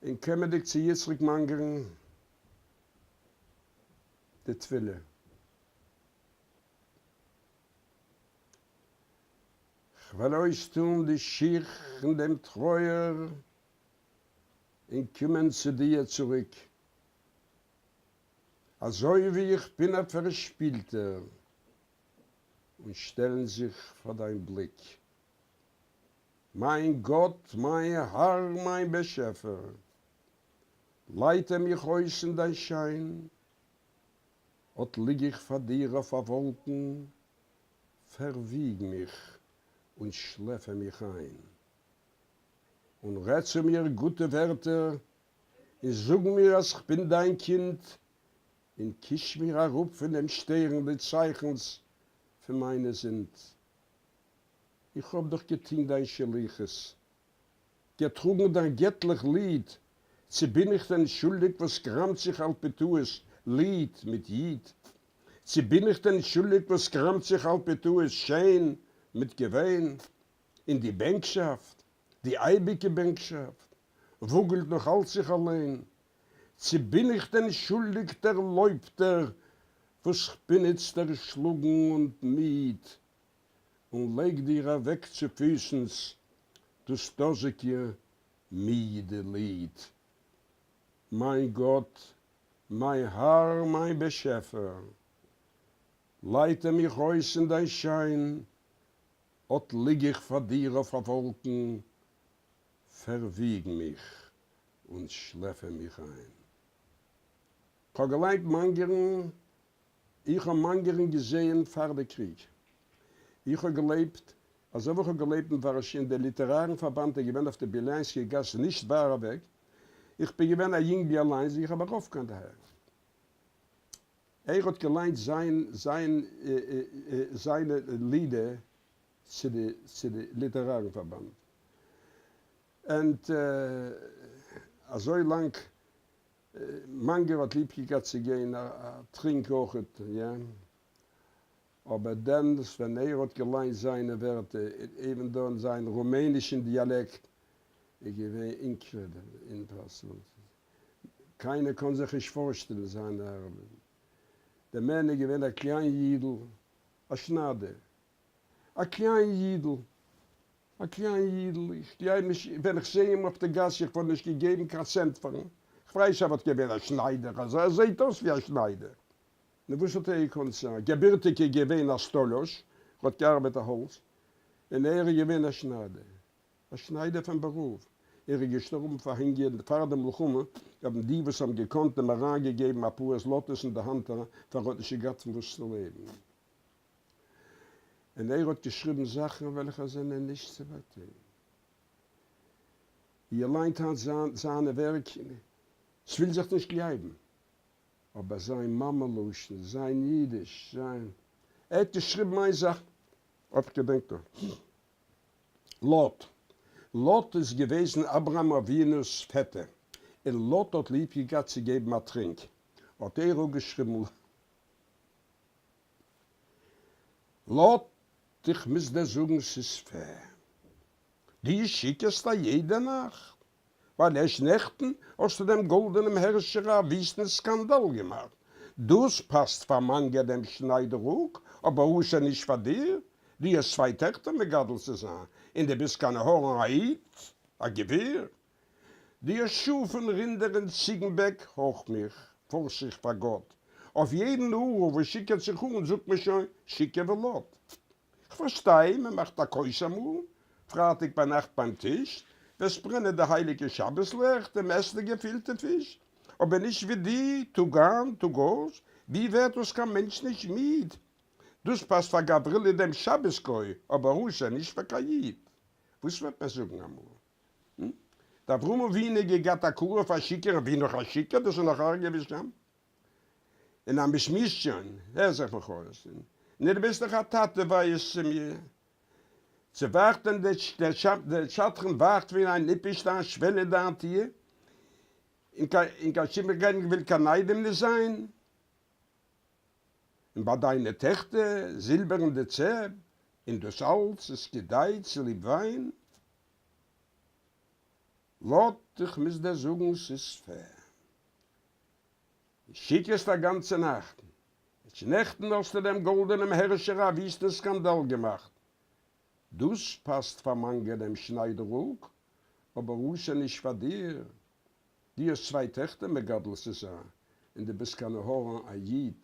און קומענדיג צו יצחק מאנגערן די תפילה. כ'וועל אויסטאן די שיך און דעם טרויער און קומען צו דיר צוריק, אזוי ווי איך בין א פארשפילטער, און שטעלן זיך פאר דיין בליק. מיין גאט, מיין האר, מיין באשעפער, לייטער מיך אויס אין דיין שיין, אט ליג איך פאר דיר אויף א וואלקן, פארוויג מיך און שלעפע מיך איין. און רעד צו מיר גוטע ווערטער, און זאג מיר אז כ'בין דיין קינד, און קיש מיר אראפ פון דעם שטערן די צייכנס פון מיינע זינד. איך האב דאך געטון דיין שליחות, געטראגן דיין געטליך ליד, צו בין איך דען שולדיג וואס גראמט זיך על פי טעות ליד מיט איד? צו בין איך דען שולדיג וואס גראמט זיך על פי טעות שיין מיט געווען? און די בענקשאפט, די אייביגע בענקשאפט, וואגלט נאך אלץ זיך אליין. צו בין איך דען שולדיג דערלויבטער וואס כ'בין איצט דערשלאגן און מיד און לייג דיר אוועק צופיסנס דאס דאזיגע מידע ליד. מיין גאט, מיין האר, מיין באשעפער, לייטער מיך אויס אין דיין שיין, אט ליג איך פאר דיר אויף א וואלקן, פארוויג מיך און שלעפע מיך איין. כ'האב געליינט מאנגערן איך האב מאנגערן געזעהן פאר די קריג. איך האב געלעבט, אזוי ווי איך האב געלעבט אין ווארשע אין די ליטערארן פארבאנד איז געווען אויף די ביליאנסקי גאס נישט ווייט אוועק, איך בין געווען א יונגל אליינס איך האב ארויף קיין דאהער. ער האט געליינט זיין זיין זיינע לידער צו די צו די ליטערארן פארבאנד. and אזוי לאנג מאנגער האט ליב געהאט צו גיין א טרינק אויכעט, יא. אבער דעמאלס ווען ער האט געליינט זיינע ווערטער, even though אין זיין רומענישן דיאלעקט, איז געווען incredible, impossible. קיינער קען זיך נישט פארשטעלן זיין ארבעט. דער man איז געווען א קליין אידל, א שניידער. א קליין אידל. א קליין אידל, איך גלייב נישט, ווען איך זעה אים אויף די גאס, איך וואלט נישט געגעבן קיין צענט פאר אים, כ'ווייס ער וואלט געווען א שניידער, אזוי ער זעהט אויס ווי א שניידער. נו וואס האט ער געקאנט זיין? געבירטיג איז געווען א סטאלאש, ער האט געארבעט א האלץ, און ער איז געווען א שניידער, א שניידער פון בארוף, ער איז געשטארבן פאר הונגער, פאר די מלחמה האבן די וואס האבן געקאנט אים אריינגעגעבן אפאר זלאטעס אין די האנט אריין, פאר ער האט נישט געהאט פון וואס צו לעבן. און ער האט געשריבן זאכן וועלכע זענען נישט צו באטון. איר ליינט היינט זיינע ווערק, ס'וויל זיך נישט גלייבן, אבער זיין מאמע לשון, זיין אידיש, זיין. ער האט געשריבן איין זאך, אויב כ'געדענק נאך, לוט. לוט איז געוועזן אברהם אבינו'ס פעטער, און לוט האט ליב געהאט צו געבן א טרינק, האט ער אפגעשריבן. לוט, איך מוז דיר זאגן ס'איז פער. דו שיכורסט א יעדע נאכט, ווייל ערשט נעכטן האסטו דעם גאלדענעם הערשער א וויסטן סקאנדאל געמאכט. דאס פאסט פאר מאנגער דעם שניידערוק, אבער אסור נישט פאר דיר. דו האסט צוויי טעכטער מגדל צו זיין, און דו ביסט קיין הארן א איד, א גביר. די שאָף און רינדער און ציגנבעק, האָרך מיך, פֿאָרש איך פֿאַר גאָט. אויף יעדן ערל, וואָס שיקערט זיך אָן, זאָגט מען שוין, שיכּור ווי לוט. כ'פֿאַרשטיי, מע מאַכט אַ כּוס אַמאָל, פֿרײַטיק בײַ נאַכט בײַם טיש, ווען ס'ברענען די הייליקע שבת-לעכט און מ'עסט די געפֿילטע פֿיש. אָבער נישט ווי דו, טאָג אײַן, טאָג אויס, ווי ווערט דאָס קיין מענטש נישט מיד? דאָס פּאַסט פֿאַר גברילי דעם שבת-גוי, אָבער אסור נישט פֿאַר קיין ייִד. וואָס וועט מען זאָגן אַמאָל? די אברהם אבינו געגאט א קרוב א שיכור און ווי נאך א שיכור דאס איז נאך ארגער ווי שם און אז מ'שמועסט שוין הער זיך מיך אויס און דו ביסט דאך א טאטע וויי איז צו מיר צו ווארט דען דער שדכן ווארט ווי איין עיפוש דיין שוועלע דיין טיר און קיין שום וויל קיין איידעם נישט זיין. און בײַ דײַנע טעכטער זילבערן די צעפּ, און דאָס אַלץ איז כּדי צוליב װײַן? לאט, איך מוז דיר זאגן ס'איז פער. דו שיכורסט א גאנצע נאכט. ערשט נעכטן האסטו דעם גאלדענעם הערשער א וויסטן סקאנדאל געמאכט. דאס פאסט פאר מאנגע דעם שניידערוק, אבער אסור נישט פאר דיר. דו האסט צוויי טעכטער מגדל צו זיין, און דו ביסט קיין עין הרע א איד.